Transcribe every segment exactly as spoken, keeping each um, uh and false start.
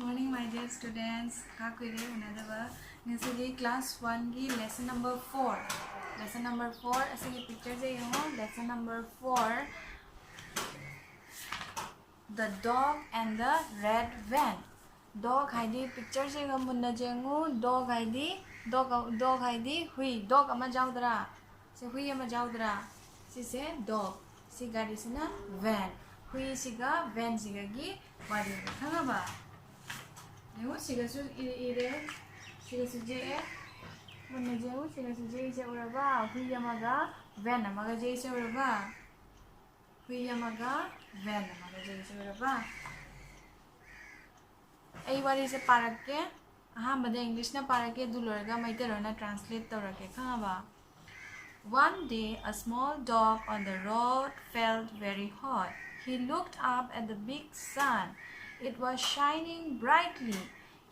Morning, my dear students. ꯉꯥꯏꯍꯥꯛ ꯀꯨꯏꯔꯦ ꯎꯅꯗꯕ꯫ ꯉꯁꯤꯗꯤ class one ꯒꯤ lesson number four, lesson number four ꯑꯁꯤꯒꯤ picture ꯁꯦ ꯌꯦꯡꯉꯣ꯫ Lesson number four, The dog and the red van. Dog ꯍꯥꯏꯗꯤ, picture ꯁꯤꯒ ꯃꯨꯟꯅ ꯌꯦꯡꯉꯨ꯫ Dog ꯍꯥꯏꯗꯤ, dog, dog ꯍꯥꯏꯗꯤ ꯍꯨꯏ꯫ Dog ꯑꯃ ꯌꯥꯎꯗ꯭ꯔꯥ? ꯁꯤ ꯍꯨꯏ ꯑꯃ ꯌꯥꯎꯗ꯭ꯔꯥ? ꯁꯤꯁꯦ dog, ꯁꯤ ꯒꯥꯔꯤꯁꯤꯅ van꯫ ꯍꯨꯏꯁꯤꯒ van ꯁꯤꯒꯒꯤ ꯋꯥꯔꯤꯅꯤ, ꯈꯪꯉꯕ? ꯌꯦꯡꯉꯨ, ꯁꯤꯒꯁꯨ ꯏ-, ꯏꯔꯦ, ꯁꯤꯒꯁꯨ ꯌꯦꯛꯑꯦ꯫ ꯃꯨꯟꯅ ꯌꯦꯡꯉꯨ, ꯁꯤꯒꯁꯨ ꯌꯦꯛꯏꯁꯦ ꯎꯔꯕ? ꯍꯨꯏ ꯑꯃꯒ van ꯑꯃꯒ ꯌꯦꯛꯏꯁꯦ ꯎꯔꯕ? ꯍꯨꯏ ꯑꯃꯒ van ꯑꯃꯒ ꯌꯦꯛꯏꯁꯦ ꯎꯔꯕ? ꯑꯩ ꯋꯥꯔꯤꯁꯦ ꯄꯥꯔꯛꯀꯦ꯫ ꯑꯍꯥꯟꯕꯗ English ꯅ ꯄꯥꯔꯛꯀꯦ, ꯑꯗꯨ ꯂꯣꯏꯔꯒ ꯃꯩꯇꯩꯂꯣꯟꯅ translate ꯇꯧꯔꯛꯀꯦ, ꯈꯪꯉꯕ? One day, a small dog on the road felt very hot. He looked up at the big sun. It was shining brightly.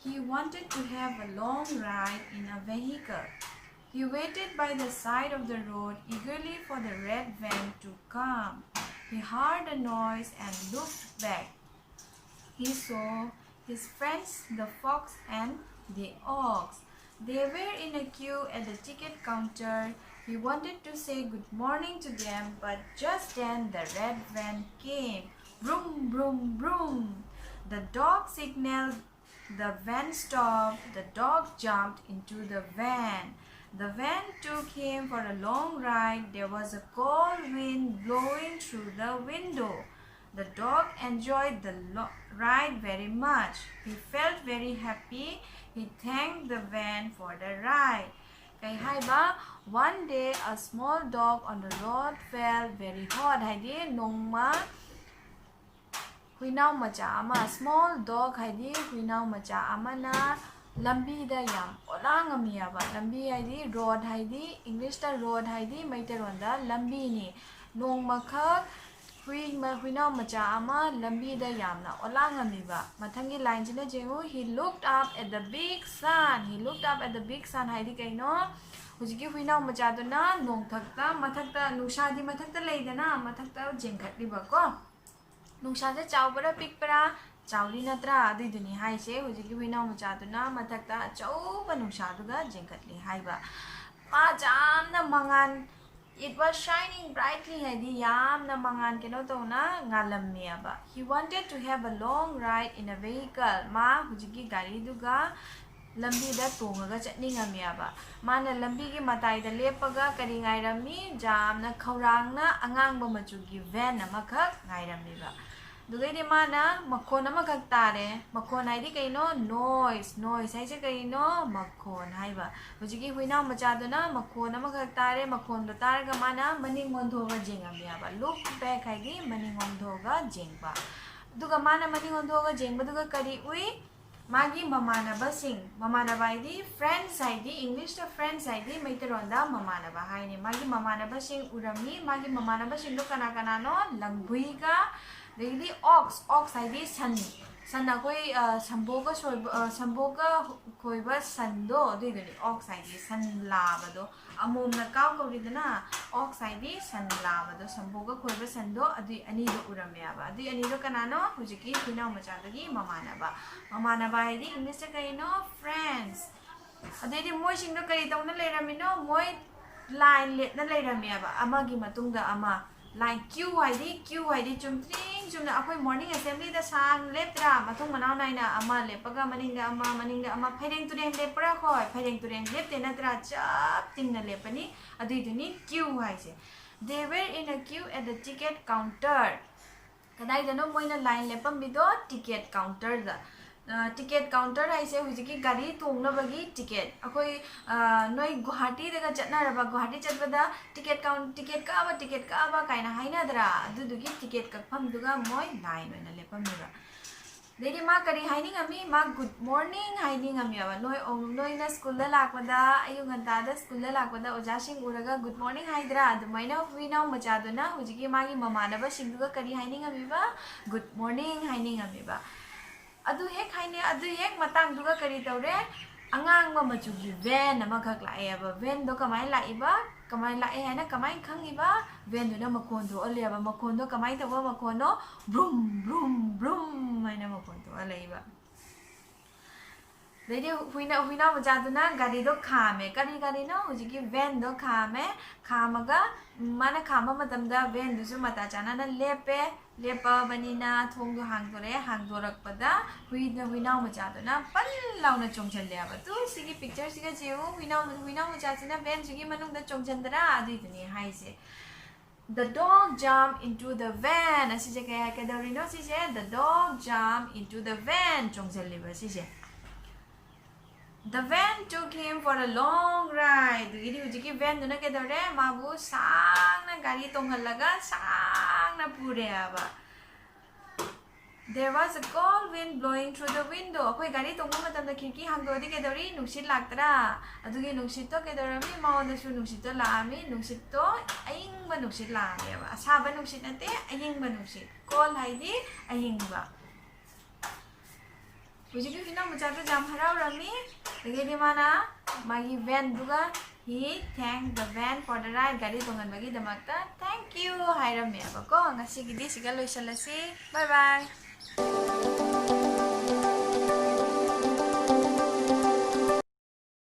He wanted to have a long ride in a vehicle. He waited by the side of the road eagerly for the red van to come. He heard a noise and looked back. He saw his friends, the fox and the ox. They were in a queue at the ticket counter. He wanted to say good morning to them, but just then the red van came. Vroom, vroom, vroom. The dog signaled. The van stopped. The dog jumped into the van. The van took him for a long ride. There was a cold wind blowing through the window. The dog enjoyed the lo- ride very much. He felt very happy. He thanked the van for the ride. ꯀꯩ ꯍꯥꯏꯕ? One day, a small dog on the road felt very hot. ꯍꯥꯏꯗꯤ, ꯅꯣꯡꯃ ꯍꯨꯏꯅꯥꯎ ꯃꯆꯥ ꯑꯃ, small dog ꯍꯥꯏꯗꯤ ꯍꯨꯏꯅꯥꯎ ꯃꯆꯥ ꯑꯃꯅ ꯂꯝꯕꯤꯗ ꯌꯥꯝ ꯑꯣꯂꯥꯡꯉꯝꯃꯤ ꯍꯥꯏꯕ꯫ ꯂꯝꯕꯤ ꯍꯥꯏꯗꯤ road ꯍꯥꯏꯗꯤ, English ꯇ road ꯍꯥꯏꯗꯤ ꯃꯩꯇꯩꯂꯣꯟꯗ ꯂꯝꯕꯤꯅꯤ꯫ ꯅꯣꯡꯃꯈꯛ ꯍꯨꯏ ꯃ-, ꯍꯨꯏꯅꯥꯎ ꯃꯆꯥ ꯑꯃ ꯂꯝꯕꯤꯗ ꯌꯥꯝꯅ ꯑꯣꯂꯥꯡꯉꯝꯃꯤꯕ꯫ ꯃꯊꯪꯒꯤ line ꯁꯤꯅ ꯌꯦꯡꯉꯨ, he looked up at the big sun. He looked up at the big sun ꯍꯥꯏꯗꯤ ꯀꯩꯅꯣ? ꯍꯧꯖꯤꯛꯀꯤ ꯍꯨꯏꯅꯥꯎ ꯃꯆꯥꯗꯨꯅ ꯅꯣꯡꯊꯛꯇ, ꯃꯊꯛꯇ, ꯅꯨꯡꯁꯥꯗꯤ ꯃꯊꯛꯇ ꯂꯩꯗꯅ, ꯃꯊꯛꯇ ꯌꯦꯡꯈꯠꯂꯤꯕꯀꯣ꯫ ꯅꯨꯡꯁꯥꯁꯦ ꯆꯥꯎꯕꯔꯥ ꯄꯤꯛꯄꯔꯥ? ꯆꯥꯎꯔꯤ ꯅꯠꯇ꯭ꯔꯥ? ꯑꯗꯨꯏꯗꯨꯅꯤ ꯍꯥꯏꯁꯦ꯫ ꯍꯧꯖꯤꯛꯀꯤ ꯍꯨꯏꯅꯥꯎ ꯃꯆꯥꯗꯨꯅ ꯃꯊꯛꯇ ꯑꯆꯧꯕ ꯅꯨꯡꯁꯥꯗꯨꯒ ꯆꯦꯟꯈꯠꯂꯤ ꯍꯥꯏꯕ꯫ ꯃꯥ ꯌꯥꯝꯅ ꯃꯉꯥꯜ, it was shining brightly ꯍꯥꯏꯗꯤ ꯌꯥꯝꯅ ꯃꯉꯥꯜ ꯀꯩꯅꯣ ꯇꯧꯅ ꯉꯥꯜꯂꯝꯃꯦꯕ꯫ He wanted to have a long ride in a vehicle. ꯃꯥ ꯍꯧꯖꯤꯛꯀꯤ ꯒꯥꯔꯤꯗꯨꯒ ꯂꯝꯕꯤꯗ ꯇꯣꯡꯉꯒ ꯆꯠꯅꯤꯡꯉꯝꯃꯦꯕ꯫ ꯃꯥꯅ ꯂꯝꯕꯤꯒꯤ ꯃꯇꯥꯏꯗ ꯂꯦꯞꯄꯒ ꯀꯔꯤ ꯉꯥꯏꯔꯝꯃꯤ? ꯌꯥꯝꯅ ꯈꯧꯔꯥꯡꯅ ꯑꯉꯥꯡꯕ ꯃꯆꯨꯒꯤ van ꯑꯃꯈꯛ ꯉꯥꯏꯔꯝꯃꯤꯕ꯫ ꯑꯗꯨꯗꯩꯗꯤ ꯃꯥꯅ ꯃꯈꯣꯟ ꯑꯃꯈꯛ ꯇꯥꯔꯦ꯫ ꯃꯈꯣꯟ ꯍꯥꯏꯗꯤ ꯀꯩꯅꯣ? Noise꯫ Noise ꯍꯥꯏꯁꯦ ꯀꯩꯅꯣ? ꯃꯈꯣꯟ ꯍꯥꯏꯕ꯫ ꯍꯧꯖꯤꯛꯀꯤ ꯍꯨꯏꯅꯥꯎ ꯃꯆꯥꯗꯨꯅ ꯃꯈꯣꯟ ꯑꯃꯈꯛ ꯇꯥꯔꯦ꯫ ꯃꯈꯣꯟꯗꯣ ꯇꯥꯔꯒ ꯃꯥꯅ ꯃꯅꯤꯡ ꯑꯣꯟꯊꯣꯛꯑꯒ ꯌꯦꯡꯉꯝꯃꯦꯕ꯫ Look back ꯍꯥꯏꯗꯤ ꯃꯅꯤꯡ ꯑꯣꯟꯊꯣꯛꯑꯒ ꯌꯦꯡꯕ꯫ ꯑꯗꯨꯒ ꯃꯥꯅ ꯃꯅꯤꯡ ꯑꯣꯟꯊꯣꯛꯑꯒ ꯌꯦꯡꯕꯗꯨꯒ ꯀꯔꯤ ꯎꯏ? ꯃꯥꯒꯤ ꯃꯃꯥꯟꯅꯕꯁꯤꯡ, ꯃꯃꯥꯟꯅꯕ ꯍꯥꯏꯗꯤ friends ꯍꯥꯏꯗꯤ, English ꯇ friends ꯍꯥꯏꯗꯤ ꯃꯩꯇꯩꯂꯣꯟꯗ ꯃꯃꯥꯟꯅꯕ ꯍꯥꯏꯅꯤ꯫ ꯃꯥꯒꯤ ꯃꯃꯥꯟꯅꯕꯁꯤꯡ ꯎꯔꯝꯃꯤ꯫ ꯃꯥꯒꯤ ꯃꯃꯥꯟꯅꯕꯁꯤꯡꯗꯣ ꯀꯅꯥ ꯀꯅꯥꯅꯣ? ꯂꯝꯒꯨꯏꯒ, ꯑꯗꯒꯤꯗꯤ ox, ox ꯍꯥꯏꯗꯤ ꯁꯟ, ꯁꯟ ꯑꯩꯈꯣꯏ, ꯑ, ꯁꯝꯕꯣꯛꯀ ꯁꯣꯏꯕ, ꯑ, ꯁꯝꯕꯣꯛꯀ ꯈꯣꯏꯕ ꯁꯟꯗꯣ, ꯑꯗꯨꯏꯗꯨꯅꯤ ox ꯍꯥꯏꯗꯤ ꯁꯟ ꯂꯥꯕꯗꯣ꯫ ꯑꯃꯣꯝꯅ cow ꯀꯧꯔꯤꯗꯅ, ox ꯍꯥꯏꯗꯤ ꯁꯟ ꯂꯥꯕꯗꯣ, ꯁꯝꯕꯣꯛꯀ ꯈꯣꯏꯕ ꯁꯟꯗꯣ, ꯑꯗꯨꯏ ꯑꯅꯤꯗꯣ ꯎꯔꯝꯃꯦꯕ꯫ ꯑꯗꯨꯏ ꯑꯅꯤꯗꯣ ꯀꯅꯥꯅꯣ? ꯍꯧꯖꯤꯛꯀꯤ ꯍꯨꯏꯅꯥꯎ ꯃꯆꯥꯗꯨꯒꯤ ꯃꯃꯥꯟꯅꯕ꯫ ꯃꯃꯥꯟꯅꯕ ꯍꯥꯏꯗꯤ English ꯇ ꯀꯩꯅꯣ? Friends꯫ ꯑꯗꯩꯗꯤ ꯃꯣꯏꯁꯤꯡꯗꯣ ꯀꯔꯤ ꯇꯧꯅ ꯂꯩꯔꯝꯃꯤꯅꯣ? ꯃꯣꯏ line ꯂꯦꯞꯅ ꯂꯩꯔꯝꯃꯦꯕ, ꯑꯃꯒꯤ ꯃꯇꯨꯡꯗ ꯑꯃ꯫ Line, queue ꯍꯥꯏꯗꯤ, queue ꯍꯥꯏꯗꯤ ꯆꯨꯝꯗ꯭ꯔꯤꯡ ꯆꯨꯝꯅ ꯑꯩꯈꯣꯏ morning assembly ꯗ ꯁꯥꯡꯅ ꯂꯦꯞꯇ꯭ꯔꯥ? ꯃꯊꯪ ꯃꯅꯥꯎ ꯅꯥꯏꯅ ꯑꯃ ꯂꯦꯞꯄꯒ ꯃꯅꯤꯡꯗ ꯑꯃ, ꯃꯅꯤꯡꯗ ꯑꯃ, ꯐꯩꯔꯦꯡ ꯇꯨꯔꯦꯡ ꯂꯦꯞꯄ꯭ꯔꯥ? ꯍꯣꯏ, ꯐꯩꯔꯦꯡ ꯇꯨꯔꯦꯡ ꯂꯦꯞꯇꯦ ꯅꯠꯇ꯭ꯔꯥ? ꯆꯞ ꯇꯤꯡꯅ ꯂꯦꯞꯄꯅꯤ꯫ ꯑꯗꯨꯏꯗꯨꯅꯤ queue ꯍꯥꯏꯁꯦ꯫ They were in a queue at the ticket counter. ꯀꯗꯥꯏꯗꯅꯣ ꯃꯣꯏꯅ line ꯂꯦꯞꯄꯝꯃꯤꯗꯣ? Ticket counter ꯗ꯫ ꯑ, ticket counter ꯍꯥꯏꯁꯦ ꯍꯧꯖꯤꯛꯀꯤ ꯒꯥꯔꯤ ꯇꯣꯡꯅꯕꯒꯤ ticket꯫ ꯑꯩꯈꯣꯏ, ꯑ, ꯅꯣꯏ ꯒꯨꯍꯥꯇꯤꯗꯒ ꯆꯠꯅꯔꯕ, ꯒꯨꯍꯥꯇꯤ ꯆꯠꯄꯗ ticket count-, ticket ꯀꯛꯑꯕ, ticket ꯀꯛꯑꯕ ꯀꯥꯏꯅ ꯍꯥꯏꯅꯗ꯭ꯔꯥ? ꯑꯗꯨꯗꯨꯒꯤ ticket ꯀꯛꯐꯝꯗꯨꯒ ꯃꯣꯏ line ꯑꯣꯏꯅ ꯂꯦꯞꯄꯝꯃꯤꯕ꯫ ꯑꯗꯩꯗꯤ ꯃꯥ ꯀꯔꯤ ꯍꯥꯏꯅꯤꯡꯉꯝꯃꯤ? ꯃꯥ good morning ꯍꯥꯏꯅꯤꯡꯉꯝꯃꯦꯕ꯫ ꯅꯣꯏ, ꯅꯣꯏꯅ school ꯗ ꯂꯥꯛꯄꯗ, ꯑꯌꯨꯛ ꯉꯟꯇꯥꯗ school ꯗ ꯂꯥꯛꯄꯗ ꯑꯣꯖꯥꯁꯤꯡ ꯎꯔꯒ good morning ꯍꯥꯏꯗ꯭ꯔꯥ? ꯑꯗꯨꯃꯥꯏꯅ ꯍꯨꯏꯅꯥꯎ ꯃꯆꯥꯗꯨꯅ ꯍꯧꯖꯤꯛꯀꯤ ꯃꯥꯒꯤ ꯃꯃꯥꯟꯅꯕꯁꯤꯡꯗꯨꯒ ꯀꯔꯤ ꯍꯥꯏꯅꯤꯡꯉꯝꯃꯤꯕ? Good morning ꯍꯥꯏꯅꯤꯡꯉꯝꯃꯤꯕ꯫ ꯑꯗꯨ ꯍꯦꯛ ꯍꯥꯏꯅ-, ꯑꯗꯨ ꯍꯦꯛ ꯃꯇꯥꯡꯗꯨꯒ ꯀꯔꯤ ꯇꯧꯔꯦ? ꯑꯉꯥꯡꯕ ꯃꯆꯨꯒꯤ van ꯑꯃꯈꯛ ꯂꯥꯛꯑꯦꯕ꯫ Vanꯗꯣ ꯀꯃꯥꯏꯅ ꯂꯥꯛꯏꯕ? ꯀꯃꯥꯏꯅ ꯂꯥꯛꯑꯦ ꯍꯥꯏꯅ ꯀꯃꯥꯏꯅ ꯈꯪꯉꯤꯕ? Vanꯗꯨꯅ ꯃꯈꯣꯟ ꯊꯣꯛꯍꯜꯂꯦꯕ꯫ ꯃꯈꯣꯟꯗꯣ ꯀꯃꯥꯏꯅ ꯇꯧꯕ ꯃꯈꯣꯟꯅꯣ? ꯕ꯭ꯔꯨꯝ, ꯕ꯭ꯔꯨꯝ, ꯕ꯭ꯔꯨꯝ ꯍꯥꯏꯅ ꯃꯈꯣꯟ ꯊꯣꯛꯍꯜꯂꯛꯏꯕ꯫ ꯑꯗꯩꯗꯤ ꯍꯨꯏꯅ-, ꯍꯨꯏꯅꯥꯎ ꯃꯆꯥꯗꯨꯅ ꯒꯥꯔꯤꯗꯣ ꯈꯥꯝꯃꯦ꯫ ꯀꯔꯤ ꯒꯥꯔꯤꯅꯣ? ꯍꯧꯖꯤꯛꯀꯤ vanꯗꯣ ꯈꯥꯝꯃꯦ꯫ ꯈꯥꯝꯃꯒ, ꯎꯝ, ꯃꯥꯅ ꯈꯥꯝꯕ ꯃꯇꯝꯗ vanꯗꯨꯁꯨ ꯃꯇꯥ ꯆꯥꯅꯅ ꯂꯦꯞꯄꯦ꯫ ꯂꯦꯞꯄꯕꯅꯤꯅ ꯊꯣꯡꯗꯣ ꯍꯥꯡꯗꯣꯔꯛꯑꯦ꯫ ꯍꯥꯡꯗꯣꯔꯛꯄꯗ ꯍꯨꯏꯅ-, ꯍꯨꯏꯅꯥꯎ ꯃꯆꯥꯗꯨꯅ ꯄꯜ ꯂꯥꯎꯅ ꯆꯣꯡꯁꯤꯜꯂꯦꯕ꯫ ꯇꯨ, ꯁꯤꯒꯤ pictureꯁꯤꯒ ꯌꯦꯡꯉꯨ, ꯍꯨꯏꯅꯥꯎ-, ꯍꯨꯏꯅꯥꯎ ꯃꯆꯥꯁꯤꯅ vanꯁꯤꯒꯤ ꯃꯅꯨꯡꯗ ꯆꯣꯡꯁꯤꯟꯗ꯭ꯔꯥ? ꯑꯗꯨꯏꯗꯨꯅꯦ ꯍꯥꯏꯁꯦ꯫ The dog jumped into the van. ꯑꯁꯤꯁꯦ ꯀꯩ ꯍꯥꯏ-, ꯀꯩꯗꯧꯔꯤꯅꯣ ꯁꯤꯁꯦ? The dog jumped into the van. ꯆꯣꯡꯁꯤꯜꯂꯤꯕ ꯁꯤꯁꯦ꯫ The van took him for a long ride. ꯑꯗꯨꯒꯤꯗꯤ ꯍꯧꯖꯤꯛꯀꯤ vanꯗꯨꯅ ꯀꯩꯗꯧꯔꯦ? ꯃꯥꯕꯨ ꯁꯥꯡꯅ ꯒꯥꯔꯤ ꯇꯣꯡꯍꯜꯂꯒ ꯁꯥꯡꯅ ꯄꯨꯔꯦ ꯍꯥꯏꯕ꯫ There was a cold wind blowing through the window. ꯑꯩꯈꯣꯏ ꯒꯥꯔꯤ ꯇꯣꯡꯕ ꯃꯇꯝꯗ ꯈꯤꯔꯀꯤ ꯍꯥꯡꯗꯣꯛꯑꯗꯤ ꯀꯩꯗꯧꯔꯤ? ꯅꯨꯡꯁꯤꯠ ꯂꯥꯛꯇ꯭ꯔꯥ? ꯑꯗꯨꯒꯤ ꯅꯨꯡꯁꯤꯠꯇꯣ ꯀꯩꯗꯧꯔꯝꯃꯤ? ꯃꯉꯣꯟꯗꯁꯨ ꯅꯨꯡꯁꯤꯠꯇꯣ ꯂꯥꯛꯑꯝꯃꯤ꯫ ꯅꯨꯡꯁꯤꯠꯇꯣ ꯑꯏꯪꯕ ꯅꯨꯡꯁꯤꯠ ꯂꯥꯛꯑꯝꯃꯦꯕ꯫ ꯑꯁꯥꯕ ꯅꯨꯡꯁꯤꯠ ꯅꯠꯇꯦ, ꯑꯏꯪꯕ ꯅꯨꯡꯁꯤꯠ꯫ Cold ꯍꯥꯏꯗꯤ ꯑꯏꯪꯕ꯫ ꯍꯧꯖꯤꯛꯀꯤ ꯍꯨꯏꯅꯥꯎ ꯃꯆꯥꯗꯣ ꯌꯥꯝ ꯍꯔꯥꯎꯔꯝꯃꯤ꯫ ꯑꯗꯒꯤꯗꯤ ꯃꯥꯅ ꯃꯥꯒꯤ vanꯗꯨꯒ, he thanked the van for the ride, ꯒꯥꯔꯤ ꯇꯣꯡꯍꯟꯕꯒꯤꯗꯃꯛꯇ thank you ꯍꯥꯏꯔꯝꯃꯦꯕꯀꯣ꯫ ꯉꯁꯤꯒꯤꯗꯤ ꯁꯤꯒ ꯂꯣꯏꯁꯤꯜꯂꯁꯤ꯫ Bye bye꯫